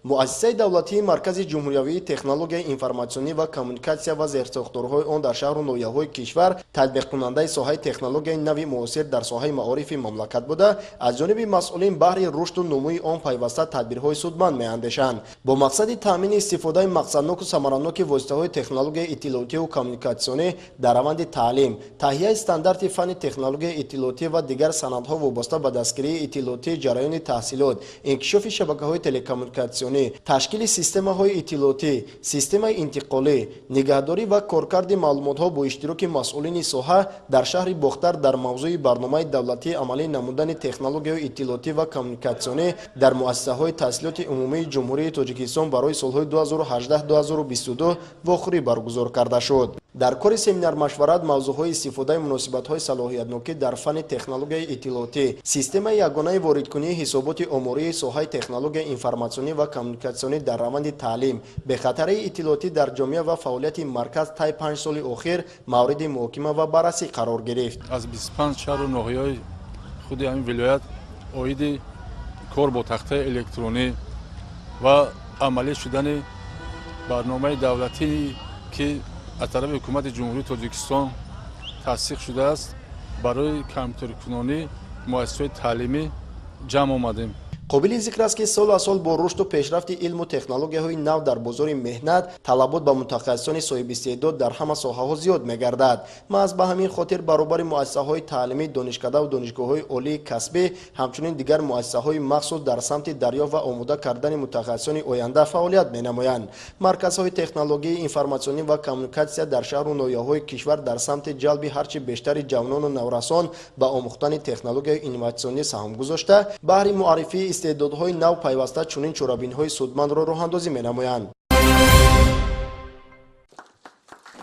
Муассисаи давлатии Маркази ҷумҳуриявии технологияи информатсионӣ ва коммуникатсия ва зерсохторҳои он дар шаҳру ноҳияҳои кишвар татбиқкунандаи соҳаи технологияи нави муосир дар соҳаи маорифи мамлакат буда, аз ҷониби масъулин баҳри рушду нумӯи он пайваста тадбирҳои судманд меандешанд. Бо мақсади таъмини истифодаи мақсадноку самараноки воситаҳои технологияи иттилоотиву коммуникатсионӣ дар раванди таълим, таҳияи стандарти фанни технологияи иттилоотӣ ва дигар санадҳо вобаста ба дастгирии иттилоотии ҷараёни таҳсилот, инкишофи шабакаҳои телекоммуникатсионӣ, ташкили системаҳои иттилоотӣ, системаи интиқолӣ, нигаҳдорӣ ва коркарди маълумотҳо бо иштироки масъулини соҳа дар шаҳри Бохтар дар мавзӯи барномаи давлатии амалӣ намудани технологияҳои иттилоотӣ ва коммуникатсионӣ дар муассисаҳои таҳсилоти умумии Ҷумҳурии Тоҷикистон барои солҳои 2018-2022 вохӯрӣ баргузор карда шуд. Дар кори семинар-машварат мавзӯъҳои истифодаи муносибатҳои салоҳиятнокӣ дар фанни технологияи иттилоотӣ, системаи ягонаи воридкунии ҳисоботи омории соҳаи технологияи информатсионӣ ва коммуникатсионӣ дар раванди таълим, бехатарии иттилоотӣ дар ҷомеа ва фаъолияти марказ тай 5 соли охир мавриди муҳокима ва баррасӣ қарор гирифт. Аз 25 шаҳру ноҳияҳои худи ҳамин вилоят оиди кор бо тахтаи электронӣ ва амалӣ шудани барномаи давлатӣ, ки аз тарафи ҳукумати Ҷумҳурии Тоҷикистон тасдиқ шудааст, барои компютеркунонӣ муассисаҳои таълимӣ ҷамъ омадем. Қобили зикр аст, ки сол аз сол бо рушду пешрафти илму технологияҳои нав дар бозори меҳнат талабот ба мутахассисони соҳибистеъдод дар ҳама соҳаҳо зиёд мегардад. Маҳз ба ҳамин хотир баробари муассисаҳои таълимӣ, донишкадаву донишгоҳҳои олии касбӣ, ҳамчунин дигар муассисаҳои махсус дар самти дарёфт ва омода кардани мутахассисони оянда фаъолият менамоянд. Марказҳои технологияи информатсионӣ ва коммуникатсия дар шаҳру ноҳияҳои кишвар дар самти ҷалби ҳарчи бештари ҷавонону наврасон ба омӯхтани технологияи инноватсионӣ саҳм гузошта, баҳри муаррифии истеъдодҳои нав пайваста чунин чорабиниҳои судмандро роҳандозӣ менамоянд.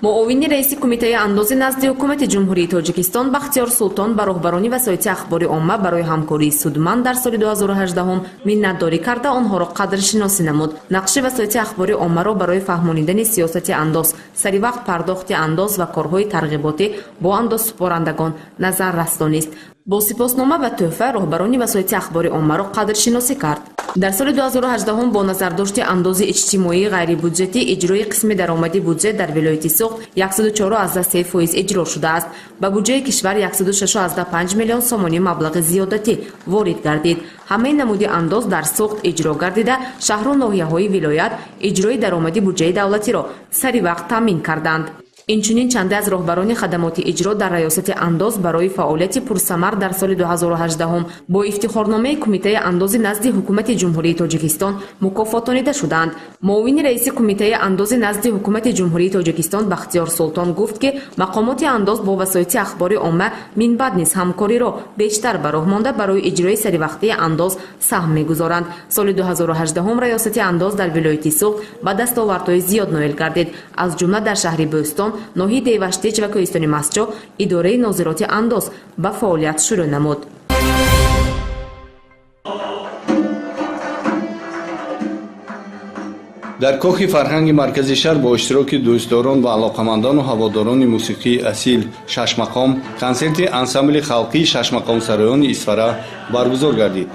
Муовини раиси Кумитаи андози назди Ҳукумати Ҷумҳурии Тоҷикистон Бахтиёр Султон ба роҳбарони васоити ахбори омма барои ҳамкории судманд дар соли 2018 миннатдорӣ карда, онҳоро қадршиносӣ намуд. Нақши васоити ахбори оммаро барои фаҳмонидани сиёсати андоз, саривақт пардохти андоз ва корҳои тарғиботӣ бо андозсупорандагон назар расонист. Бо сипоснома ва тӯҳфа роҳбарони васоити ахбори оммаро қадршиносӣ кард. Дар соли 2018 бо назардошти андози иҷтимоии ғайрибюҷетӣ иҷрои қисми даромади буҷет дар вилояти Суғд 104,3% иҷро шудааст. Ба буҷаи кишвар 106,5 миллион сомонӣ маблағи зиёдатӣ ворид гардид. Ҳамаи намуди андоз дар Суғд иҷро гардида, шаҳру ноҳияҳои вилоят иҷрои даромади буҷаи давлатиро сари вақт таъмин карданд. Инчунин чанде аз роҳбарони хадамоти иҷро дар раёсати андоз барои фаъолияти пурсамар дар соли 2018 бо ифтихорномаи Кумитаи андози назди Ҳукумати Ҷумҳурии Тоҷикистон мукофотонида шуданд. Муовини раиси Кумитаи андози назди Ҳукумати Ҷумҳурии Тоҷикистон Бахтиёр Султон гуфт, ки мақомоти андоз бо васоити ахбори омма минбаъд низ ҳамкориро бештар ба роҳ монда, барои иҷрои саривақтии андоз саҳм мегузоранд. Соли 2018 раёсати андоз дар вилояти Суғд ба дастовардҳои зиёд ноил гардид. Аз ҷумла дар шаҳри Бӯстон, ноҳияи Деваштич ва кӯҳистони Мастчоҳ идораи нозироти андоз ба фаъолият шурӯъ намуд. Дар кохи фарҳанги маркази шаҳр бо иштироки дӯстдорон ва алоқамандону ҳаводорони мусиқии асил шашмақом консерти ансамбли халқии шашмақомсароёни Исфара баргузор гардид.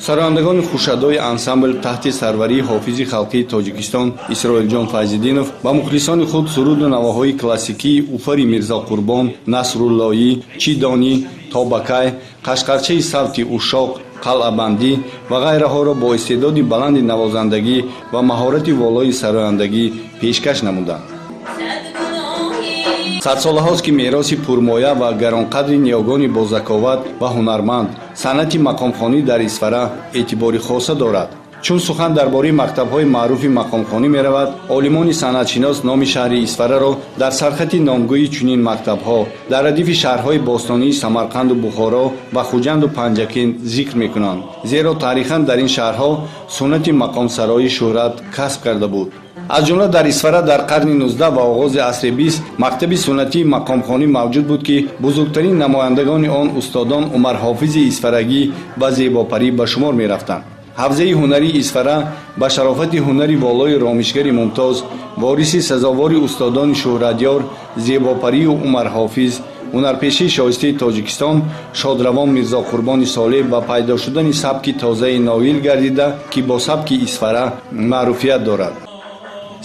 Сарояндагони хушадои ансамбл таҳти сарварии ҳофизи халқии Тоҷикистон Исроилҷон Файзиддинов ба мухлисони худ суруду навоҳои классикии Уфари Мирзоқурбон, Насруллоӣ, Чидонӣ, Тобакай, Қашқарчаи савти ушшоқ, қалъабандӣ ва ғайраҳоро бо истеъдоди баланди навозандагӣ ва маҳорати волои сарояндагӣ пешкаш намуданд. Садсолаҳост, ки мероси пурмоя ва гаронқадри ниёгони бозаковат ва ҳунарманд санъати мақомхонӣ дар Исфара эътибори хоса дорад. Чун сухан дар бораи мактабҳои маъруфи мақомхонӣ меравад, олимони санъатшинос номи шаҳри Исфараро дар сархати номгӯи чунин мактабҳо дар радифи шаҳрҳои бостонии Самарқанду Бухоро ва Хуҷанду Панҷакент зикр мекунанд, зеро таърихан дар ин шаҳрҳо суннати мақомсароӣ шӯҳрат касб карда буд. Аз ҷумла дар Исфара дар қарни 19 ва оғози асри 20 мактаби суннатии мақомхонӣ мавҷуд буд, ки бузургтарин намояндагони он устодон Умарҳофизи Исфарагӣ ва Зебопарӣ ба шумор мерафтанд. Ҳавзаи ҳунарии Исфара ба шарофати ҳунари волои ромишгари мумтоз, вориси сазовори устодони шӯҳратёр Зебопарию Умарҳофиз Ҳунарпешии шоистаи Тоҷикистон шодравон Мирзо Қурбони Солеҳ ба пайдо шудани сабки тозаи ноил гардида, ки бо сабки Исфара маъруфият дорад.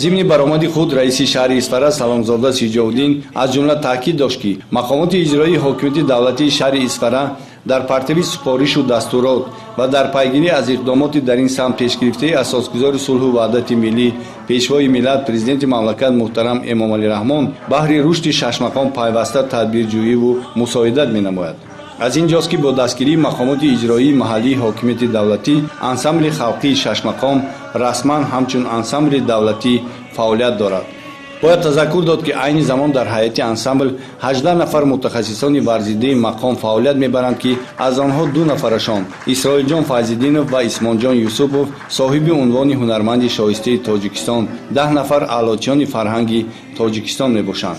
Зимни баромади худ раиси шаҳри Исфара Саломзода Сиҷовуддин аз ҷумла таъкид дошт, ки мақомоти иҷроии ҳокимияти давлатии шаҳри Исфара дар партави супоришу дастурот ва дар пайгирӣ аз иқдомоти дар ин самт пешгирифтаи асосгузори сулҳу ваҳдати миллӣ, пешвои миллат, президенти мамлакат муҳтарам Эмомалӣ Раҳмон баҳри рушди шашмақом пайваста тадбирҷӯиву мусоидат менамояд. Аз ин ҷост, ки бо дастгирии мақомоти иҷроии маҳаллии ҳокимияти давлатӣ ансамбли халқии шашмақом расман ҳамчун ансамбли давлатӣ фаъолият дорад. Бояд тазаккур дод, ки айни замон дар ҳайати ансамбл 18 нафар мутахассисони варзидаи мақом фаъолият мебаранд, ки аз онҳо ду нафарашон, Исроилҷон Файзиддинов ва Исмонҷон Юсупов, соҳиби унвони ҳунарманди шоистаи Тоҷикистон, 10 нафар аълочиёни фарҳанги Тоҷикистон мебошанд.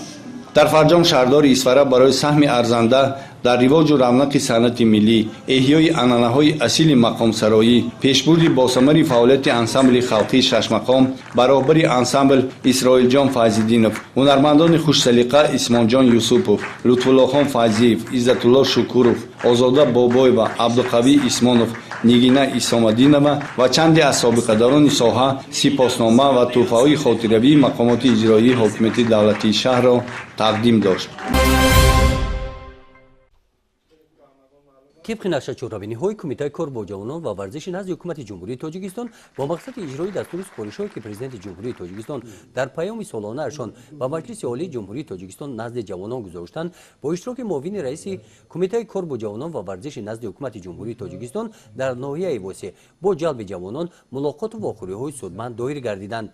Дар фарҷом шаҳрдори Исфара барои саҳми арзанда дар ривоҷу равнақи санъати миллӣ, эҳёи анъанаҳои асили мақомсароӣ, пешбурди босамари фаъолияти ансамбли халқии шашмақом ба роҳбари ансамбл Исроилҷон Файзиддинов, ҳунармандони хушсалиқа Исмонҷон Юсупов, Лутфуллохон Файзиев, Иззатулло Шукуров, Озода Бобоева, Абдуқавӣ Исмонов, Нигина Исомадинова ва чанде аз собиқадорони соҳа сипоснома ва тӯҳфаҳои хотиравии мақомоти иҷроии ҳокимияти давлатии шаҳрро тақдим дошт. Тибқи нақша чорабиниҳои Кумитаи кор бо ҷавонон ва варзиши назди Ҳукумати Ҷумҳурии Тоҷикистон бо мақсади иҷрои дастури супоришҳое, ки Президенти Ҷумҳурии Тоҷикистон дар паёми солонаашон ба Маҷлиси Олии Ҷумҳурии Тоҷикистон назди ҷавонон гузоштанд, бо иштироки муовини раиси Кумитаи кор бо ҷавонон ва варзиши назди Ҳукумати Ҷумҳурии Тоҷикистон дар ноҳияи Восеъ бо ҷалби ҷавонон мулоқоту вохӯриҳои судманд доир гардиданд.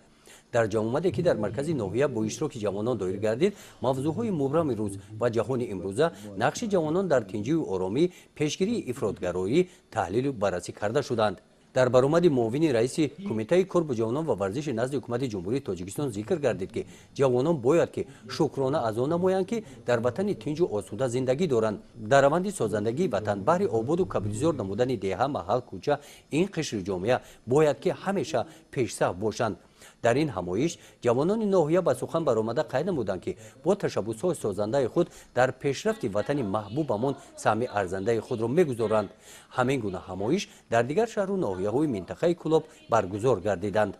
Дар ҷамъомаде, ки дар маркази ноҳия бо иштироки ҷавонон доир гардид, мавзӯъҳои мубрами рӯз ва ҷаҳони имрӯза, нақши ҷавонон дар тинҷию оромӣ, пешгирии ифротгароӣ таҳлилу баррасӣ карда шуданд. Дар баромади муовини раиси Кумитаи кор бо ҷавонон ва варзиши назди Ҳукумати Ҷумҳурии Тоҷикистон зикр гардид, ки ҷавонон бояд ки шукрона аз он намоянд, ки дар ватани тинҷу осуда зиндагӣ доранд. Дар раванди созандагии ватан баҳри ободу кабудизор намудани деҳа, маҳал, кӯча ин қишри ҷомеа бояд ки ҳамеша пешсаф бошанд. Дар ин ҳамоиш ҷавонони ноҳия ба сухан баромада қайд намуданд, ки бо ташаббусҳои созандаи худ дар пешрафти ватани маҳбубамон саҳми арзандаи худро мегузоранд. Ҳамин гуна ҳамоиш дар дигар шаҳру ноҳияҳои минтақаи Кӯлоб баргузор гардиданд.